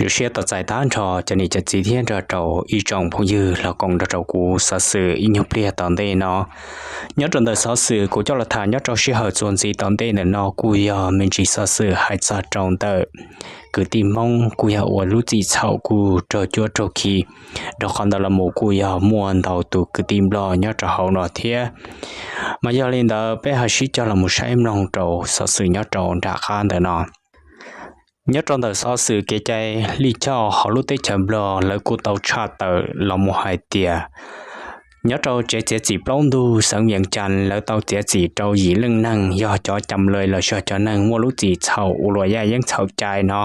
Siab tos txais tag nrho cov niam cov txiv thiab nrog rau ib tsoom phooj ywg los koom nrog rau kuv xov xwm ib nyuag pliag tom ntej no. Nyob rau ntawm xov xwm kuv coj los tham nyob rau sij hawm txuas ntxiv tom ntej ntawm no kuj yog me ntsis xov xwm hais txog rau ntawm kwv tij Hmoob kuj yog ua lub txim txhaum kuj raug cuab raug khi. Rau qhov ntawd los mus kuj yog muaj ntau tus kwv tij Nplog nyob rau hauv no thiab. Mas yog li ntawd peb ho sib cog los mus saib mloog rau xov xwm nyob rau nram qab ntawm no. Nyob rau ntawm xov xwm kev cai lij choj hauv lub teb chaws Nplog lawv kuj tau tshaj tawm los mus hais tias nyob rau tsev txiav txim plaub ntug xeev Vias Cas lawv tau txiav txim rau yim leej neeg yog cov cam lawm los yog cov neeg muaj lub txim txhaum ua luam yaj yeeb txhaum cai no.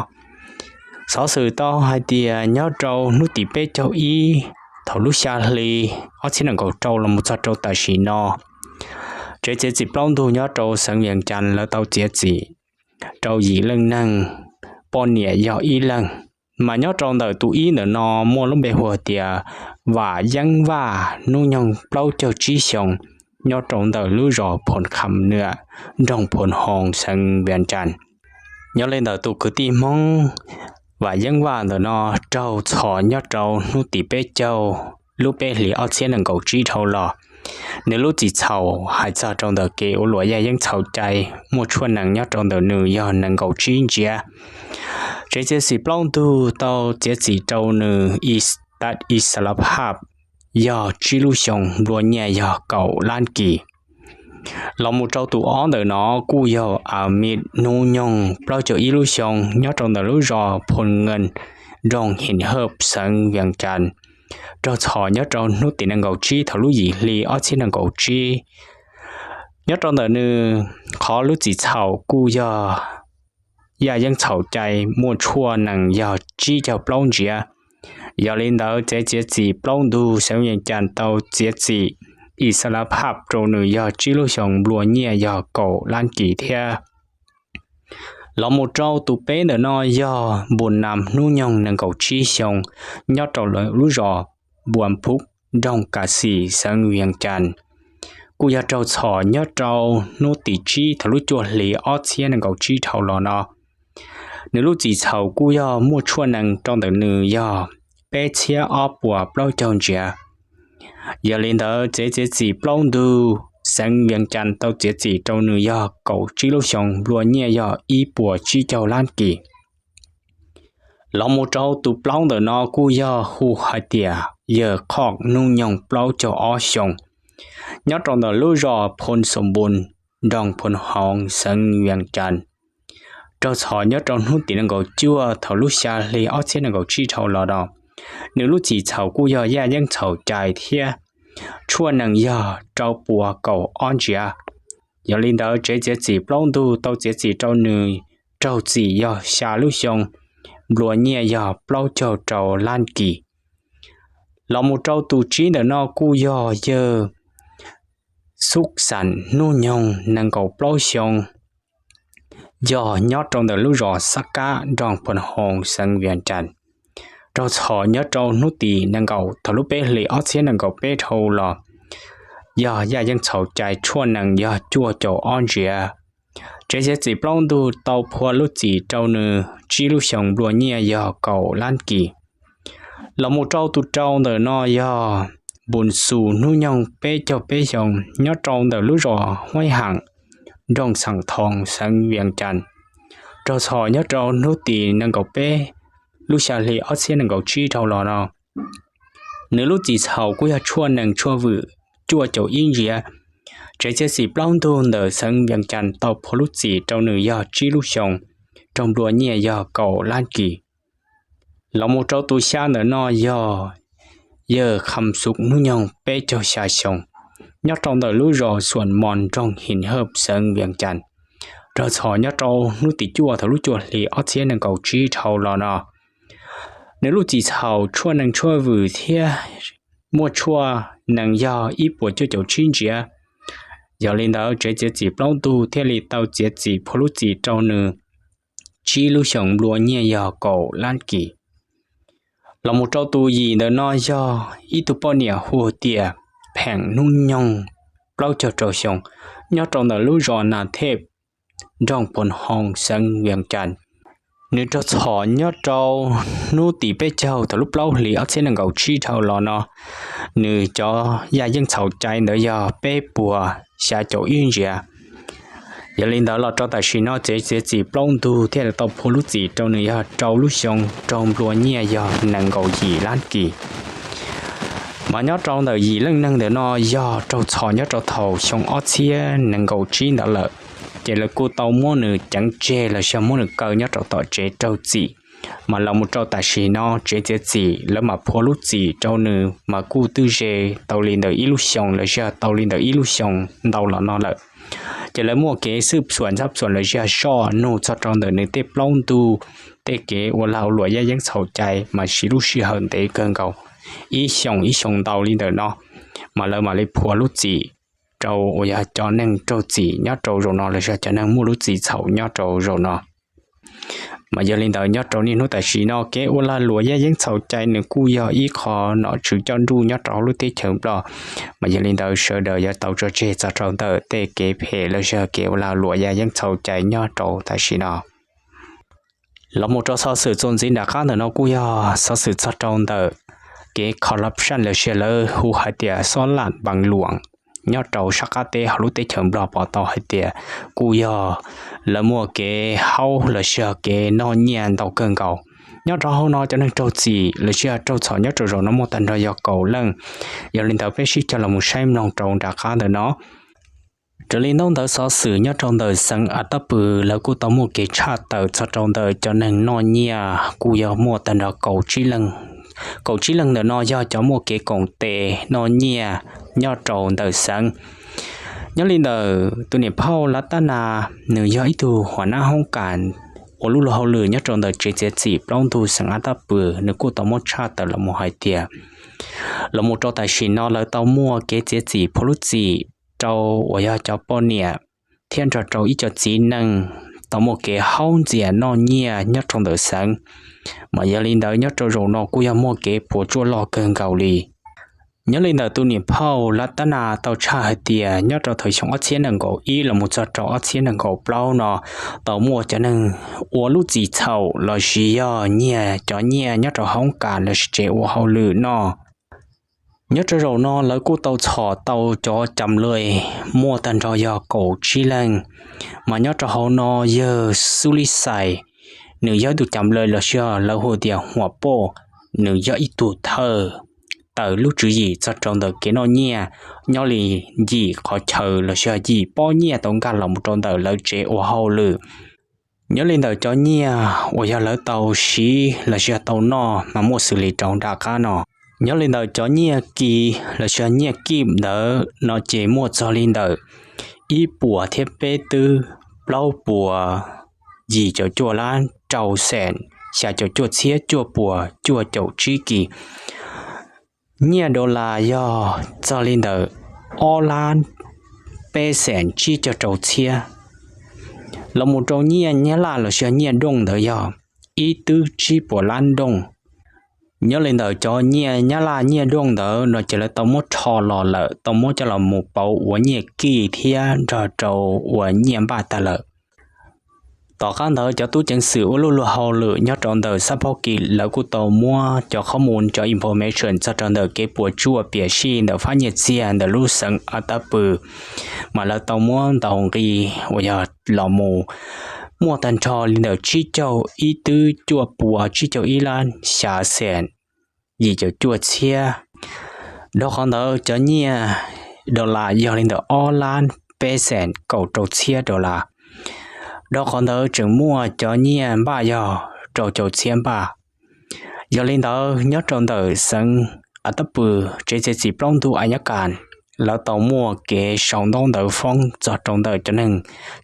Xov xwm tau hais tias nyob rau hnub tim peb caug ib thaum lub xya hli ob txhiab nees nkaum rau los mus txog rau tam sim no, tsev txiav txim plaub ntug nyob rau xeev Vias Cas lawv tau txiav txim rau yim leej neeg, poj niam yog ib leeg. Mas nyob rau ntawm tus ib ntawm no muaj lub npe hu tias Vam Yeeb Vaj, hnub nyoog plaub caug tsib xyoos, nyob rau ntawm lub zos Phoo Kham Nwam, nroog Phoo Hoos, xeev Vias Cas. Nyob li ntawm tus kwv tij Hmoob Vam Yeeb Vaj ntawm no raug txhom nyob rau hnub tim peb caug lub peb hlis ob txhiab nees nkaum tsib dhau los. Nws lub txim txhaum hais txog rau ntawm kev ua luam yaj yeeb txhaum cai muaj tshuaj nees nyob rau ntawm nws yog nees nkaum tsib ntsiav. Tsev txiav txim plaub ntug tau txiav txim rau nws Is Tas Is Sala Phaj yog tsib lub xyoo, nplua nyiaj yog kaum lab kis. Los mus rau tus ob ntawm no kuj yog A Mit, hnub nyoog plaub caug ib lub xyoo, nyob rau ntawm lub zos Phoo Nkees, nroog Him Hawj, xeev Vias Cas, raug txhom nyob rau hnub tim nees nkaum tsib thaum lub yim hli ob txhiab nees nkaum tsib. Nyob rau ntawm nws qhov lub txim txhaum kuj yog yaj yeeb txhaum cai muaj tshuaj nees yog tsib caug plaub ntsiav. Yog li ntawd tsev txiav txim plaub ntug xeev Vias Cas tau txiav txim Is Sala Phaj rau nws yog tsib lub xyoo, nplua nyiaj yog kaum lab kis thiab. Los mus rau tus peb ntawm no yog Npus Nas, hnub nyoog nees nkaum tsib xyoo, nyob rau lub zos Npuas Phuv, nroog Kas Xis, xeev Vias Cas, kuj yog raug txhom nyob rau hnub tim tsib thaum lub cuaj hlis ob txhiab nees nkaum tsib dhau los no. Nws lub txim txhaum kuj yog muaj tshuaj nees rau ntawm nws yog peb txhiab ob puas plaub caug ntsiav. Yog li ntawd tsev txiav txim plaub ntug xeev Vias Cas tau txiav txim rau nws yog kaum tsib lub xyoo, nplua nyiaj yog ib puas tsib caug lab kis. Los mus rau tus plaub ntawm no kuj yog hu hais tias Yawg Qhoj, hnub nyoog plaub caug ob xyoo, nyob rau ntawm lub zos Phoo Xoo Npus, nroog Phoo Hoos, xeev Vias Cas, raug txhom nyob rau hnub tim nees nkaum cuaj thaum lub xya hli ob txhiab nees nkaum tsib dhau los no. Nws lub txim txhaum kuj yog yaj yeeb txhaum cai thiab, tshuaj nees yog rau puas kaum ob ntsiav. Yog li ntawd tsev txiav txim plaub ntug tau txiav txim rau nws raug txim yog xya lub xyoo, nplua nyiaj yog plaub caug rau lab kis. Los mus rau tus tsib ntawm no kuj yog Yawg Xub Xas, hnub nyoog nees nkaum plaub xyoo, yog nyob rau ntawm lub zos Xab Kab, nroog Phoo Hoos, xeev Vias Cas, raug txhom nyob rau hnub tim nees nkaum thaum lub peb hlis ob txhiab nees nkaum peb dhau los, yog yaj yeeb txhaum cai, tshuaj nees yog cuaj caum ob ntsiav. Tsev txiav txim plaub ntug tau phua lub txim rau nws tsib lub xyoo, nplua nyiaj yog kaum lab kis. Los mus rau tus rau ntawm no yog Npus Xus, hnub nyoog peb caug peb xyoo, nyob rau ntawm lub zos Huaib Ham, nroog Xeem Thoo, xeev Vias Cas, raug txhom nyob rau hnub tim nees nkaum peb lub xya hli ob txhiab nees nkaum tsib dhau los no. Nws lub txim txhaum kuj yog tshuaj nees tshuaj vwm cuaj caum ib ntsiav. Tsev txiav txim plaub ntug ntawm xeev Vias Cas tau phua lub txim rau nws yog tsib lub xyoo, raug nplua nyiaj yog kaum lab kis. Los mus rau tus xya ntawm no yog Yawg Kham Xus, hnub nyoog peb caug xya xyoo, nyob rau ntawm lub zos Xuas Mos, nroog Him Hawj, xeev Vias Cas, raug txhom nyob rau hnub tim cuaj thaum lub cuaj hlis ob txhiab nees nkaum tsib dhau los no. Nws lub txim txhaum tshuaj nees tshuaj vwm thiab muaj tshuaj nees yog ib puas cuaj caum tsib ntsiav. Yog li ntawd tsev txiav txim plaub ntug thiaj li tau txiav txim phua lub txim rau nws tsib lub xyoos nplua nyiaj yog kaum lab kis. Los mus rau tus yim ntawm no yog ib tug poj niam hu tias Pheem, hnub nyoog plaub caug rau xyoo, nyob rau ntawm lub zos Nas Thej, nroog Phoos Hoos, xeev Vias Cas. Nws raug txhom nyob rau hnub tim peb caug thaum lub plaub hlis ob txhiab nees nkaum tsib dhau los no, nws cov yaj yeeb txhaum cai ntawd yog peb puas xya caum ib ntsiav. Yog li ntawd los rau tam sim no tsev txiav txim plaub ntug thiaj li tau phua lub txim rau nws yog rau lub xyoo raug nplua nyiaj yog nees nkaum yim lab kis. Mas nyob rau ntawm yim leej neeg ntawm no yog raug txhom nyob rau thaum xyoo ob txhiab nees nkaum tsib ntawd lawm, ces lawv kuj tau muab nws ceev tseg los sis muab nws kaw nyob rau tom tsev raug txim. Mas los mus rau tam sim no tsev txiav txim lawv mam phua lub txim rau nws mas kuj twb ze tau li ntawm ib lub xyoos los sis tau li ntawm ib lub xyoos ntau los no lawm. Ces lawv muaj kev xwb xuam ntxhab xuam los sis soj nug txog rau ntawm nws tej plaub ntug tej kev ua lag ua luam yaj yeeb txhaum cai mas siv lub sij hawm ntev kawg nkaus, ib xyoos ib xyoos ntau li ntawm no, mas lawv mam li phua lub txim rau uas yog cov neeg raug txim nyob rau zaum no los sis cov neeg muaj lub txim txhaum nyob rau zaum no. Mas yog li ntawd nyob rau niaj hnub tam sim no kev ua lag luam yaj yeeb txhaum cai nws kuj yog ib qho nom tswv coj nruj nyob rau hauv lub teb chaws Nplog. Mas yog li ntawd sawv daws yuav tau tso tseg txog rau ntawm tej kev phem los sis kev ua lag luam yaj yeeb txhaum cai nyob rau tam sim no. Los mus rau xov xwm txuas ntxiv nram qab ntawm no kuj yog xov xwm txog rau ntawm kev corruption los sis lawv hu hais tias xob laj npeev luam nyob rau sab qab teb hauv lub teb chaws Nplog pom tau hais tias kuj yog lawv muaj kev haub los sis kev noj nyiaj ntau kawg nkaus. Nyob rau hauv no cov neeg raug txim los sis raug txhom nyob rau zaum no muaj tag nrho yog kaum leej. Yog li ntawd peb sib cog los mus saib mloog rau nram qab ntawm no. Raws li ntaub ntawv xov xwm nyob rau ntawm xeev Av Tab Pwm lawv kuj tau muaj kev tshaj tawm txog rau ntawm cov neeg noj nyiaj kuj yog muaj tag nrho kaum tsib leej. Kaum tsib leej ntawm no yog cov muaj kev koom tes noj nyiaj nyob rau ntawm xeev. Nyob li ntawm tus niam phauj Lav Tab Nas, nws yog ib tug huam nab hoob kas ua lub luag hauj lwm nyob rau ntawm tsev txiav txim plaub ntug xeev Av Tab Pwm, nws kuj tau muab tshaj tawm los mus hais tias los mus rau tam sim no lawv tau muaj kev txiav txim phua lub txim rau uas yog cov poj niam thiab nrog rau ib co txiv neej tau muaj kev haub ntxias noj nyiaj nyob rau ntawm xeev. Mas yog li ntawd nyob rau zaum no kuj yog muaj kev puas tsuaj loj kawg nkaus li. Nyob li ntawm tus niam phauj Lav Tab Nas tau tshaj hais tias nyob rau thaum xyoo ob txhiab nees nkaum ib los mus txog rau ob txhiab nees nkaum plaub no tau muaj cov neeg ua lub txim txhaum los sis yog nyiag cov nyiaj nyob rau hoob kas los sis tsev ua hauj lwm noj. Nyob rau zaum no lawv kuj tau txhom tau cov cam lawm muaj tag nrho yog kaum tsib leeg. Mas nyob rau hauv no yawg Xub Lib Xais, nws yog ib tug cam lawm los sis lawv hu tias huam poj, nws yog ib tug thawj tawm lub tswv yim txog rau ntawm kev noj nyiaj nyob li yim qhov chaw los sis yim pob nyiaj tau nkag los mus rau ntawm lawv tsev ua hauj lwm. Nyob li ntawm cov nyiaj uas yog lawv tau siv los sis yog tau noj mas muaj xws li rau nram qab no. Nyob li ntawm cov nyiaj kis los sis yog nyiaj kij ntawd no ces muaj txog li ntawm ib puas thiab peb twb plaub puas yim caum cuaj lab rau xees xya caum cuaj txhiab cuaj puas cuaj caum tsib kis. Nyiaj dollar yog txog li ntawm ob lab peb xees tsib caug rau txhiab. Los mus rau nyiaj nyab laj los sis yog nyiaj dooj ntawd yog ib twb tsib puas lab dooj. Nyob li ntawm cov nyiaj nyab laj nyiaj dooj ntawd no ces lawv tau muab rho los lawm, tau muab coj los mus pauv ua nyiaj kij thiab nrog rau ua nyiaj npaj tag lawm. Tom qab ntawd cov tub ceev xwm ua lub luag hauj lwm nyob rau ntawm xab phaub kis lawv kuj tau muab cov qhob mus cov information txog rau ntawm kev puas tsuaj piam sij ntawm fab nyiaj txiag ntawm lub xeev Av Tab Pwm, mas lawv tau muab ntaus nqi uas yog los mus muaj tag nrho li ntawm tsib caug ib twb cuaj puas tsib caug ib lab xya xees yim caum cuaj txhiab. Dhau qhov ntawd cov nyiaj dollar yog li ntawm ob lab peb xees kaum rau txhiab dollar. Dhau qhov ntawd tseem muaj cov nyiaj npaj yog rau caum txhiab npaj. Yog li ntawd nyob rau ntawm xeev Av Tab Pwm tsev txiav txim plaub ntug As Nyab Kas, lawv tau muaj kev sau ntaub ntawv foob txog rau ntawm cov neeg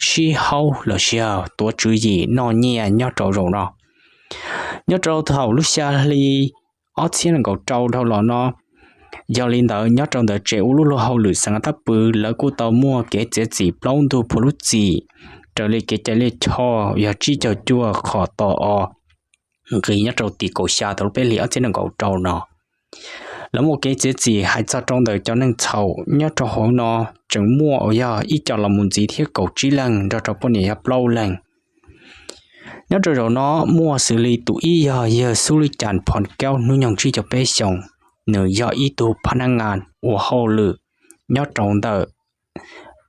sib haub los sis yog tuav tswv yim noj nyiaj nyob rau zaum no. Nyob rau thaum lub xya hli ob txhiab nees nkaum rau dhau los no, yog li ntawd nyob rau ntawm tsev ua lub luag hauj lwm xeev Av Tab Pwm lawv kuj tau muaj kev txiav txim plaub ntug phua lub txim raws li kev cai lij choj yog tsib caug cuaj qhom to o nqis nyob rau tim kaum xya thaum lub peb hlis ob txhiab nees nkaum rau no. Lawv muaj kev txiav txim hais txog rau ntawm cov neeg txhaum nyob rau hauv no tseem muaj uas yog ib co los mus ntxiv thiab kaum tsib leeg nrog rau poj niam yog plaub leeg. Nyob rau zaum no muaj xws li tus ib yog yawg Xub Lwj Cas Phoo Kaub hnub nyoog tsib caug peb xyoos, nws yog ib tug phab nab ngas ua hauj lwm nyob rau ntawm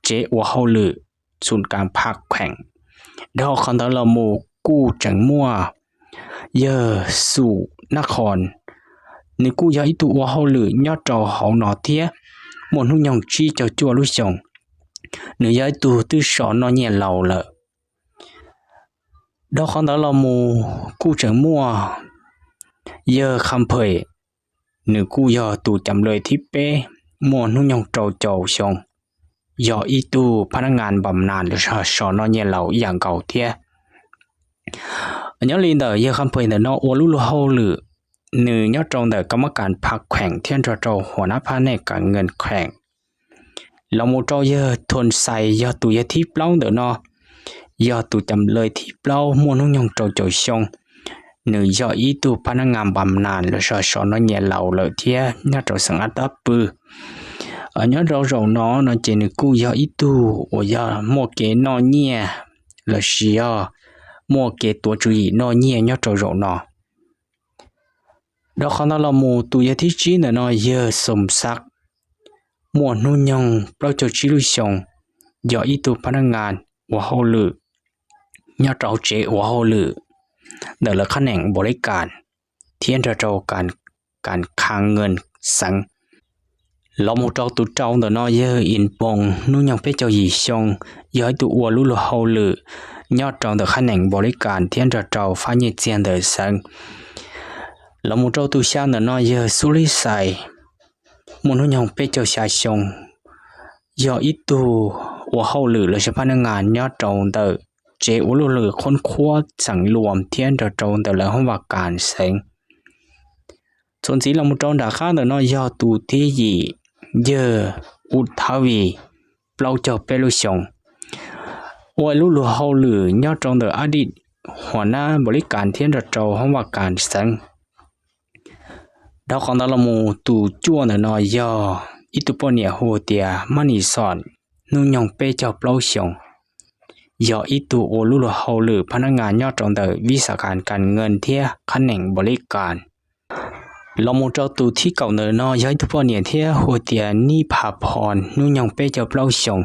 tsev ua hauj lwm xum kas phaj kheem. Dhau qhov ntawd los mus kuj tseem muaj yawg Xum Nab Qhoo, nws kuj yog ib tug ua hauj lwm nyob rau hauv no thiab, muaj hnub nyoog tsib caug cuaj lub xyoos, nws yog ib tug twb so noj nyiaj laus lawm. Dhau qhov ntawd los mus kuj tseem muaj yawg Kham Phem, nws kuj yog tus cam lawj thib peb, muaj hnub nyoog rau caum xyoo, yog ib tug phab nab ngas npam nas los so noj nyiaj laus ib yam nkaus thiab. Nyob li ntawm yawg Kham Phem ntawm no ua lub luag hauj lwm, nws nyob rau ntawm kam mab kas phaj kheem thiab nrog rau huas nab phab nej kas nkees kheem. Los mus rau yawg Thuam Xais yog tus yawg thib plaub ntawm no, yog tus cam lawj thib plaub muaj hnub nyoog rau caum xyoo, nws yog ib tug phab nab ngas npam nas los so so noj nyiaj laus lawm thiab nyob rau xeev Ab Tab Pw. Nyob rau zaum no no ces nws kuj yog ib tug uas yog muaj kev noj nyiaj lossis yog muaj kev tuav tswv yim noj nyiaj nyob rau zaum no. Dhau qhov ntawd los mus tus yawg thib tsib ntawm no yawg Xoom Xab, muaj hnub nyoog plaub caug tsib lub xyoos, yog ib tug phab nab ngas ua hauj lwm nyob rau hauv tsev ua hauj lwm ntawm lawv qhab neem npaum li kas thiab nrog rau kas khaj nkees xeev. Los mus rau tus rau ntawm no yawg Ib Npoo hnub nyoog peb caug yim xyoo, yog ib tug ua lub luag hauj lwm nyob rau ntawm qhab neem npaum li kas thiab nrog rau fab nyiaj txiag ntawm xeev. Los mus rau tus xya ntawm no yawg Xub Lwj Xais, muaj hnub nyoog peb caug xya xyoo, yog ib tug ua hauj lwm los sis phab nab ngas nyob rau ntawm tsev ua luag lwm qhuab qhuab xeev Luas thiab nrog rau ntawm lawv hoob vaj kas xeev. Txuas ntxiv los mus rau nram qab ntawm no yog tus thib yim, yawg Ub Thav Vij, plaub caug peb lub xyoos, ua lub luag hauj lwm nyob rau ntawm Ab Dij huas nab npaum li kas thiab nrog rau hoob vaj kas xeev. Dhau qhov ntawd los mus tus cuaj ntawm no yog ib tug poj niam hu tias Mab Nis Xom, hnub nyoog peb caug plaub xyoos, yog ib tug ua lub luag hauj lwm phab nab ngas nyob rau ntawm vib xa kas kas nkees thiab qhab neem npaum li kas. Los mus rau tus thib kaum ntawm no yog ib tug poj niam thiab hu tias Nib Pha Phoo, hnub nyoog peb caug plaub xyoos,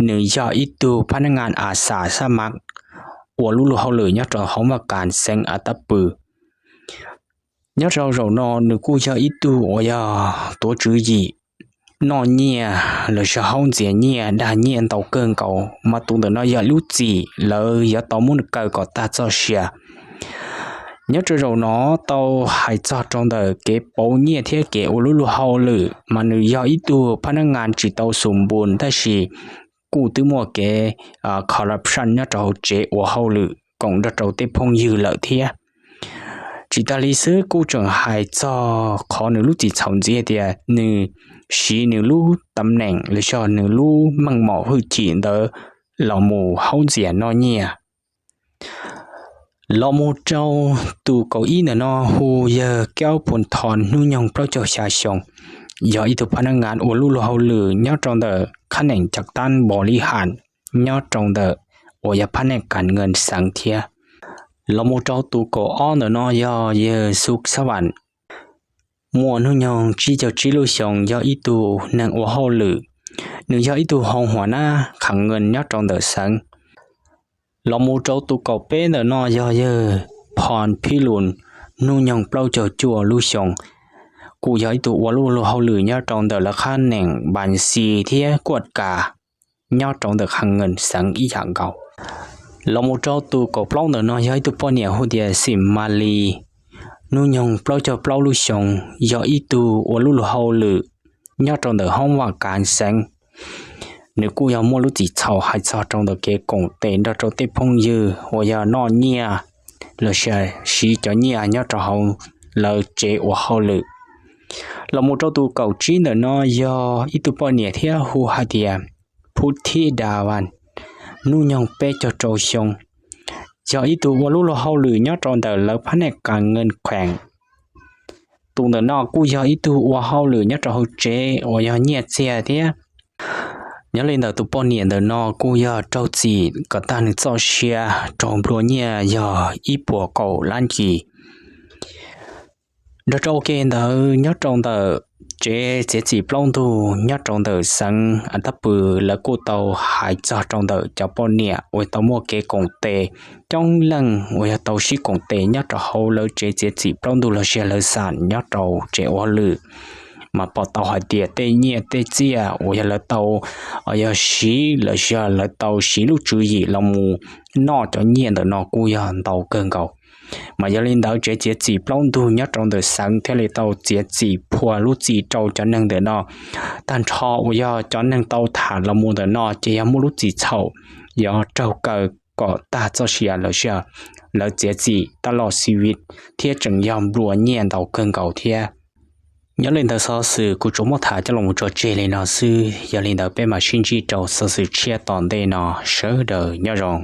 nws yog ib tug phab nab ngas a xa xab mas ua lub luag hauj lwm nyob rau hoob vaj kas xeev Ab Tab Pw. Nyob rau zaum no nws kuj yog ib tug uas yog tuav tswv yim noj nyiaj los sis haub ntxias nyiaj dag nyiaj ntau kawg nkaus, mas tus ntawm no yog lub txim lawv yuav tau muab nws kaw kom tag txoj sia. Nyob rau zaum no tau hais txog rau ntawm kev pauv nyiaj thiab kev ua lub luag hauj lwm mas nws yog ib tug phab nab ngas tsis tau xum npus tab sis kuj twb muaj kev corruption nyob rau hauv tsev ua hauj lwm koom nrog rau tej phooj ywg lawm thiab. Tsis tas li xwb kuj tseem hais txog qhov nws lub txim txhaum ntxiv tias nws siv nws lub tam neem los yog nws lub meej mom hwj chim ntawd los mus haub ntxias noj nyiaj. Los mus rau tus kaum ib ntawm no hu yawg Kaub Pun Thoo, hnub nyoog plaub caug xya xyoo, yog ib tug phab nab ngas ua lub luag hauj lwm nyob rau ntawm qhab neem Cam Tab Npos Li Has, nyob rau ntawm uas yog phab nab ngas nkees xeev thiab. Los mus rau tus kaum ob ntawm no yog yawg Xub Xab Vam, muaj hnub nyoog tsib caug tsib lub xyoos, yog ib tug neeg ua hauj lwm, nws yog ib tug hoo huam nab khaj nkees nyob rau ntawm xeev. Los mus rau tus kaum peb ntawm no yog yawg Phoo Phib Lus, hnub nyoog plaub caug cuaj lub xyoos, kuj yog ib tug ua lub luag hauj lwm nyob rau ntawm lawv qhab neem Npas Xis thiab Kuaj Kas, nyob rau ntawm khaj nkees xeev ib yam nkaus. Los mus rau tus kaum plaub ntawm no yog ib tug poj niam hu tias Xim Ma Li, hnub nyoog plaub caug plaub lub xyoos, yog ib tug ua lub luag hauj lwm nyob rau ntawm hoob vaj kas xeev. Nws kuj yog muaj lub txim txhaum hais txog rau ntawm kev koom tes nrog rau tej phooj ywg uas yog noj nyiaj los sis siv cov nyiaj nyob rau hauv lawv tsev ua hauj lwm. Los mus rau tus kaum tsib ntawm no yog ib tug poj niam thiab hu hais tias Phub Thib Da Vas, hnub nyoog peb caug rau xyoo, yog ib tug ua lub luag hauj lwm nyob rau ntawm lawv phab nab ngas nkees kheev. Tus ntawm no kuj yog ib tug ua hauj lwm nyob rau hauv tsev uas yog nyiaj txiag thiab. Nyob li ntawd tus poj niam ntawm no kuj yog raug txim kom tag nws txoj sia, raug nplua nyiaj yog ib puas kaum lab ncig. Nrog rau ua ke ntawd nyob rau ntawm tsev txiav txim plaub ntug nyob rau ntawm xeev Atab Pw, lawv kuj tau hais txog rau ntawm cov poj niam uas tau muaj kev koom tes coob leej uas yog tau sib koom tes nyob rau hauv lawv tsev txiav txim plaub ntug los sis lawv xam nyob rau tsev ua hauj lwm, mas pom tau hais tias tej nyiaj tej txiaj uas yog lawv tau, yog siv los sis lawv tau siv lub tswv yim los mus noj cov nyiaj ntawm no kuj yog ntau kawg nkaus. Mas yog li ntawd tsev txiav txim plaub ntug nyob rau ntawm xeev thiaj li tau txiav txim phua lub txim rau cov neeg ntawm no. Tag nrho uas yog cov neeg tau tham los mus ntawm no ces yog muaj lub txim txhaum, yog raug kaw kom tag txoj sia los sis lawv txiav txim tab loj xi vi, thiab tseem yog nplua nyiaj ntau kawg nkaus thiab. Nyob li ntawd xov xwm kuv tsuas muab tham coj los tso tseg li no xwb, yog li ntawd peb mam sib ntsib rau xov xwm tshiab tom ntej no, sawv daws nyob zoo.